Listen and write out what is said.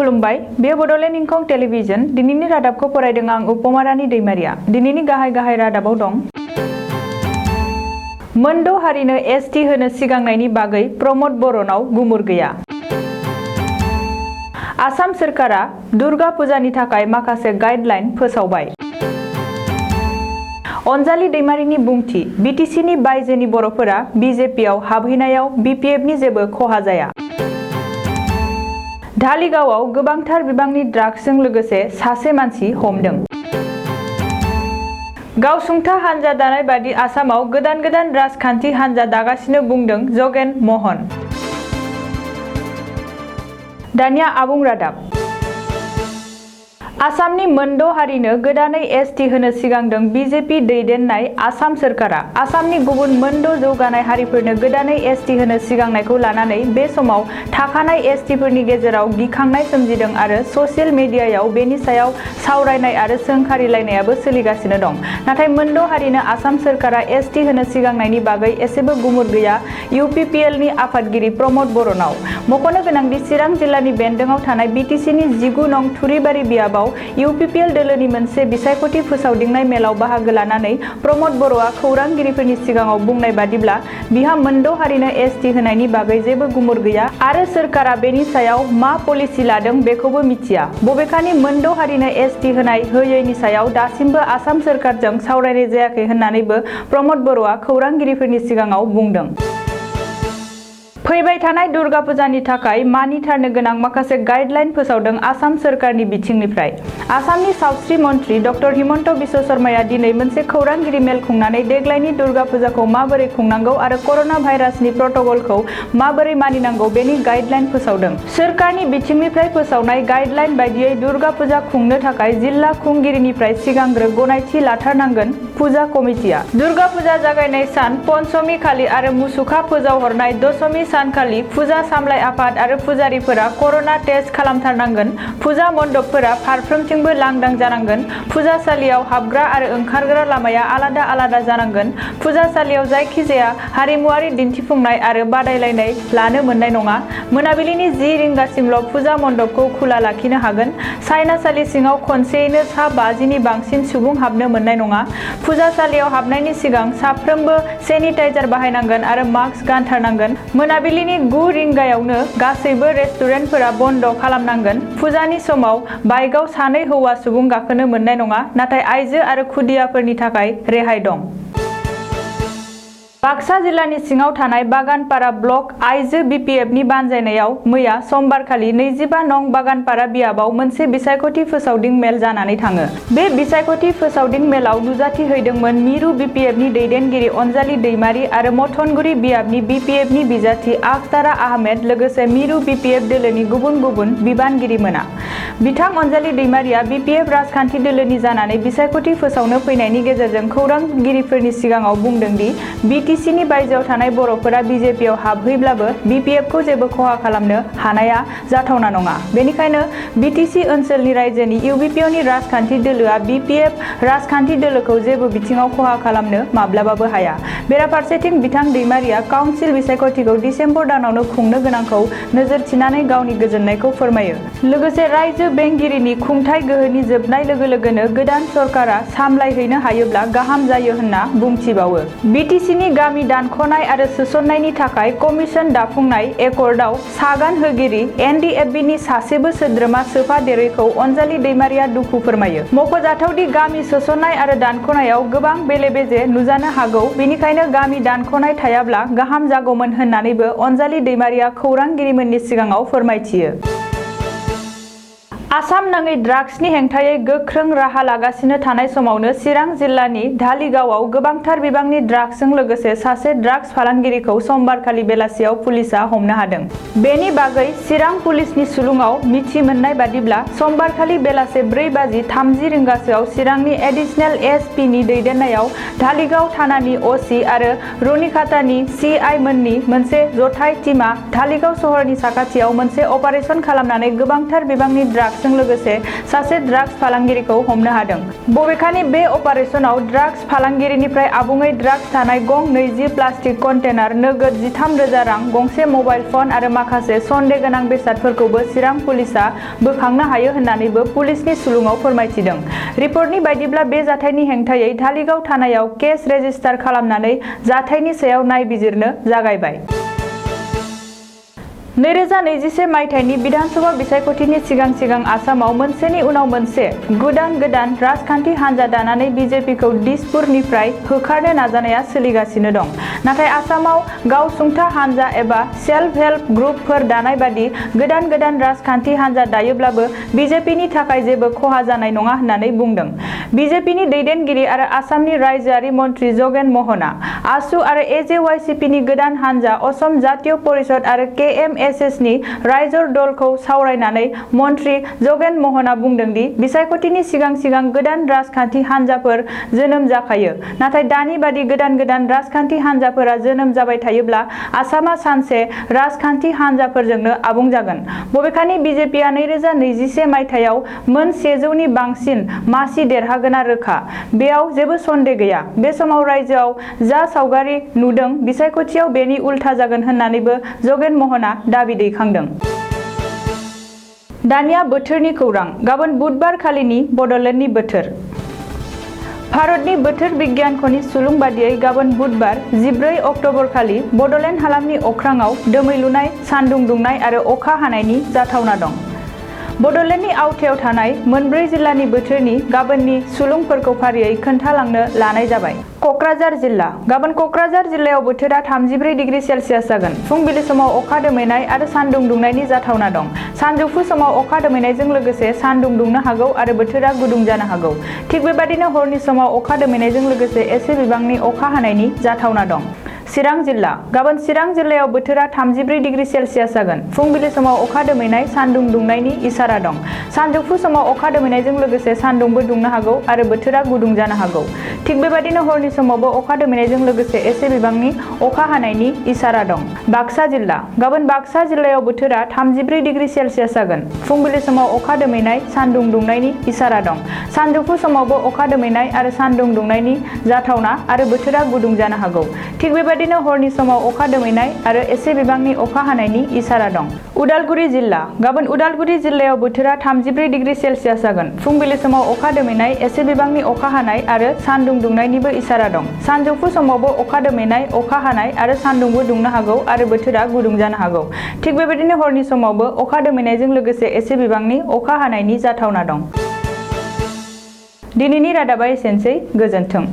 खुलुमबाय बे बड'लेण्ड इंखं टेलिभिजन दिनैनि रादाबखौ फरायदों आं उपमारानि दैमारिया। दिनैनि गाहाय रादाबाव दं। मोनद' हारिनो एसटि होनो सिगांनायनि बागै प्रमद बर'नाव गुमुर गैया। आसाम सोरखारा दुर्गा फुजानि थाखाय माखासे गाइडलाइन फोसावबाय। अनजालि दैमारिनि बुंथि बिटिसिनि बायजोनि बर'फोरा बिजेपिआव हाबहैनायाव बिपिएफनि जेबो खहा जाया। धालिगावआव गोबांथार बिबांनि ड्राग्सजों लोगोसे सासे मानसि हमदों। गावसुंथा हान्जा दानाय बादि आसामाव गोदान राजखान्थि हान्जा दागासिनो बुंदों जगेन महन। दानिया आबुं रादाब। आसामनि मोनद' हारिनो गोदानै एसटि होनो सिगांदों बिजेपि दैदेननाय आसाम सोरखारा। आसामनि गुबुन मोनद' जौगानाय हारिफोरनो गोदानै एसटि होनो सिगांनायखौ लानानै बे समाव थाखानाय एसटिफोरनि गेजेराव गिखांनाय सोमजिदों आरो ससियेल मिडियायाव बेनि सायाव सावरायनाय आरो सोंखारिलायनायाबो सोलिगासिनो दं। नाथाय मोनद' हारिनो आसाम सोरखारा एसटि होनो सिगांनायनि बागै एसेबो गुमुर गैया इउपिपिएलनि आफादगिरि प्रमद बर'नाव। मख'नो गोनांदि चिरां जिल्लानि बेन्दोङाव थानाय बिटिसिनि 19 नं थुरिबारि बियाबाव इउपिपिएल दोलोनि मोनसे बिसायख'थि फोसावदिंनाय मेलाव बाहागो लानानै प्रमद बर'आ खौरांगिरिफोरनि सिगाङाव बुंनाय बादिब्ला बिहा मोनद' हारिनो एसटि होनायनि बागै जेबो गुमुर गैया आरो सोरखारा बेनि सायाव मा पलिसि लादों बेखौबो मिथिया। बबेखानि मोनद' हारिनो एसटि होनाय होयैनि सायाव दासिमबो आसाम सोरखारजों सावरायनाय जायाखै होननानैबो प्रमद बर'आ खौरांगिरिफोरनि सिगाङाव बुंदों। फैबाय थानाय दुर्गा फुजानि थाखाय मानिथारनो गोनां माखासे गाइडलाइन फोसावदों आसाम सोरखारनि बिथिंनिफ्राय। आसामनि सावस्रि मन्थ्रि डक्टर हिमन्त बिश्व शर्माया दिनै मोनसे खौरांगिरि मेल खुंनानै देग्लायनि दुर्गा फुजाखौ माबोरै खुंनांगौ आरो कर'ना भाइरासनि प्रट'कलखौ माबोरै मानिनांगौ बेनि गाइडलाइन फोसावदों। सोरखारनि बिथिंनिफ्राय फोसावनाय गाइडलाइन बायदियै दुर्गा फुजा खुंनो थाखाय जिल्ला खुंगिरिनिफ्राय सिगांग्रो गनायथि लाथारनांगोन फुजा कमिटिआ। दुर्गा फुजा जागायनाय सान पन्चमी खालि आरो मुसुखा फोजावहरनाय दशमी सानखालि फुजा सामलाय आफाद आरो फुजारिफोरा कर'ना टेस्ट खालामथारनांगोन। फुजा मण्डपफोरा फारफ्रोमथिंबो लांदां जानांगोन। फुजासालियाव हाबग्रा आरो ओंखारग्रा लामाया आलादा जानांगोन। फुजासालियाव जायखिजाया हारिमुआरि दिन्थिफुंनाय आरो बादायलायनाय लानो मोननाय नङा। मोनाबिलिनि 10 रिंगासिमल' फुजा मण्डपखौ खुला लाखिनो हागोन। सायनासालि सिङाव खनसेयैनो सा 50 नि बांसिन सुबुं हाबनो मोननाय नङा। फुजासालियाव हाबनायनि सिगां साफ्रोमबो सेनिटाइजार बाहायनांगोन आरो मास्क गानथारनांगोन। मोनाबिलिनि 9 रिंगायावनो गासैबो रेस्टुरेन्टफोरा बन्द खालामनांगोन। फुजानि समाव बाइकआव सानै हौवा सुबुं गाखोनो मोननाय नङा, नाथाय आइजो आरो खुदियाफोरनि थाखाय रेहाय दं। बाक्सा जिल्लानि सिङाव थानाय बागानपारा ब्लक आइजो बिपिएफनि बानजायनायाव मैया समबारखालि 25 नं बागानपारा बियाबाव मोनसे बिसायख'थि फोसावदिं मेल जानानै थाङो। बे बिसायख'थि फोसावदिं मेलाव नुजाथि हैदोंमोन मिरु बिपिएफनि दैदेनगिरि अनजालि दैमारि आरो मथनगुरि बियाबनि बिपिएफनि बिजाथि आखतारा आहमेद लोगोसे मिरु बिपिएफ दोलोनि गुबुन बिबानगिरिमोना। बिथां अनजालि दैमारिया बिपिएफ राजखान्थि दोलोनि जानानै बिसायख'थि फोसावनो फैनायनि गेजेरजों खौरांगिरिफोरनि सिगाङाव बुंदों दि बिटिसिनि बायजोआव थानाय बर'फोरा बिजेपिआव हाबहैब्लाबो बिपिएफखौ जेबो खहा खालामनो हानाया जाथावना नङा। बेनिखायनो बिटिसि ओनसोलनि रायजोनि इउबिपिअनि राजखान्थि दोलोआ बिपिएफ राजखान्थि दोलोखौ जेबो बिथिङाव खहा खालामनो माब्लाबाबो हाया। बेराफारसेथिं बिथां दैमारिया काउन्सिल बिसायख'थिखौ डिसेम्बर दानावनो खुंनो गोनांखौ नोजोर थिनानै गावनि गोजोननायखौ फोरमायो। लोगोसे रायजो बेंगिरिनि खुंथाय गोहोनि जोबनाय लोगोनो गोदान सरकारा सामलायहैनो हायोब्ला गाहाम जायो होनना बुंथिबावो। बिटिसिनि गामि दानख'नाय आरो सोसननायनि थाखाय कमिसन दाफुंनाय एकर्डआव सागान होगिरि एनडिएफबिनि सासेबो सोद्रोमा सोफादेरैखौ अनजालि दैमारिया दुखु फोरमायो। मख'जाथावदि गामि सोसननाय आरो दानख'नायाव गोबां बेले-बेजे नुजानो हागौ, बेनिखायनो गामि दानख'नाय थायाब्ला गाहाम जागौमोन होननानैबो अनजालि दैमारिया खौरांगिरिमोननि सिगाङाव फोरमायथियो। आसाम नाङै ड्राग्सनि हेंथायै गोख्रों राहा लागासिनो थानाय समावनो चिरां जिल्लानि धालिगावआव गोबांथार बिबांनि ड्राग्सजों लोगोसे सासे ड्राग्स फालांगिरिखौ समबारखालि बेलासियाव पुलिसआ हमनो हादों। बेनि बागै चिरां पुलिसनि सुलुङाव मिथि मोननाय बादिब्ला समबारखालि बेलासे 4:30 रिंगासोआव चिरांनि एडिशनेल एसपि नि दैदेननायाव धालिगाव थानानि असि आरो रुनिखातानि सिआइ मोननि मोनसे जथाय टीमआ धालिगाव सहरनि साखाथियाव मोनसे अपारेसन खालामनानै गोबांथार बिबांनि ड्राग्स ड्राग्सजों लोगोसे सासे ड्राग्स फालांगिरिखौ हमनो हादों। बबेखानि बे अपारेशनाव ड्राग्स फालांगिरिनिफ्राय आबुङै ड्राग्स थानाय गं 20 प्लास्टिक कन्टेनार, नोगोद 13,000 रां, गंसे मबाइल फन आरो माखासे सन्देह गोनां बेसादफोरखौबो चिरां पुलिसआ बोखांनो हायो होन्नानैबो पुलिसनि सुलुङाव फोरमायथिदों। रिपर्टनि बायदिब्ला बे जाथायनि हेंथायै धालिगाव थानायाव केस रेजिस्टार खालामनानै जाथायनि सायाव नायबिजिरनो जागायबाय। 2021 मायथाइनि बिधानसभा बिसायख'थिनि सिगां आसामाव मोनसेनि उनाव मोनसे गोदान राजखान्थि हान्जा दानानै बिजेपिखौ दिसपुरनिफ्राय होखारनो नाजानाया सोलिगासिनो दं। नाथाय आसामाव गावसुंथा हान्जा एबा सेल्फ हेल्प ग्रुपफोर दानाय बादि गोदान राजखान्थि हान्जा दायोब्लाबो बिजेपिनि थाखाय जेबो खहा जानाय नङा होननानै बुंदों। बिजेपिनि दैदेनगिरि आरो आसामनि रायजोआरि मन्त्रि जगेन महना आसु आरो एजेवाइसिपिनि गोदान हान्जा असम जातीय परिषद आरो केएमएसएसनि रायजोर दलखौ सावरायनानै मन्त्रि जगेन महना बुंदोंदि बिसायख'थिनि सिगां गोदान राजखान्थि हान्जाफोर जोनोम जाखायो। नाथाय दानि बादि गोदान राजखान्थि हान्जाफोरा जोनोम जाबाय थायोब्ला आसामा सानसे राजखान्थि हान्जाफोरजोंनो आबुं जागोन। बबेखानि बिजेपिआ 2021 मायथाइयाव मोन 100नि बांसिन मासि देरहागोना रोखा। बेयाव जेबो सन्देह गैया। बे समाव रायजोआव जा सावगारि नुदों बिसायख'थियाव बेनि उल्था जागोन होननानैबो जगेन महना दाबि दैखांदों। दानिया बोथोरनि खौरां। गाबोन बुधबार खालिनि बड'लेण्डनि बोथोर। भारतनि बोथोर बिगियानख'नि सुलुं बादियै गाबोन बुधबार 14 अक्ट'बर खालि बड'लेण्ड हालामनि अख्राङाव दोमैलुनाय, सान्दुं दुंनाय आरो अखा हानायनि जाथावना दं। बड'लेण्डनि आवथायाव थानाय मोनब्रै जिल्लानि बोथोरनि गाबोननि सुलुंफोरखौ फारियै खोन्थालांनो लानाय जाबाय। क'क्राझार जिल्ला। गाबोन क'क्राझार जिल्लायाव बोथोरा 34 डिग्री सेल्सियास जागोन। फुंबिलि समाव अखा दोमैनाय आरो सान्दुं दुंनायनि जाथावना दं। सानजौफु समाव अखा दोमैनायजों लोगोसे सान्दुं दुंनो हागौ आरो बोथोरा गुदुं जानो हागौ। थिग बेबादिनो हरनि समाव अखा दोमैनायजों लोगोसे एसे बिबांनि अखा हानायनि जाथावना दं। चिरां जिल्ला। गाबोन चिरां जिल्लायाव बोथोरा 34 डिग्री सेल्सियास जागोन। फुंबिलि समाव अखा दोमैनाय, सान्दुं दुंनायनि इसारा दं। सानजौफु समाव अखा दोमैनायजों लोगोसे सान्दुंबो दुंनो हागौ आरो बोथोरा गुदुं जानो हागौ। थिग बेबादिनो हरनि समावबो अखा दोमैनायजों लोगोसे एसे बिबांनि अखा हानायनि इसारा दं। बाक्सा जिल्ला। गाबोन बाक्सा जिल्लायाव बोथोरा 34 डिग्री सेल्सियास जागोन। फुंबिलि समाव अखा दोमैनाय, सान्दुं दुंनायनि इसारा दं। सानजौफु समावबो अखा दोमैनाय आरो सान्दुं दुंनायनि जाथावना आरो बोथोरा गुदुं जानो हागौ। थिग बेबादिनो हरनि समाव अखा दोमैनाय आरो एसे बिबांनि अखा हानायनि इसारा दं। उदालगुरि जिल्ला। गाबोन उदालगुरि जिल्लायाव बोथोरा 34 डिग्री सेल्सियास जागोन। फुंबिलि समाव अखा दोमैनाय, एसे बिबांनि अखा हानाय आरो सान्दुं दुंनायनिबो इसारा दं। सानजौफु समावबो अखा दोमैनाय, अखा हानाय आरो सान्दुंबो दुंनो हागौ आरो बोथोरा गुदुं जानो हागौ। थिग बेबादिनो हरनि समावबो अखा दोमैनायजों लोगोसे एसे बिबांनि अखा हानायनि जाथावना दं। दिनैनि रादाबा एसेनोसै। गोजोन्थों।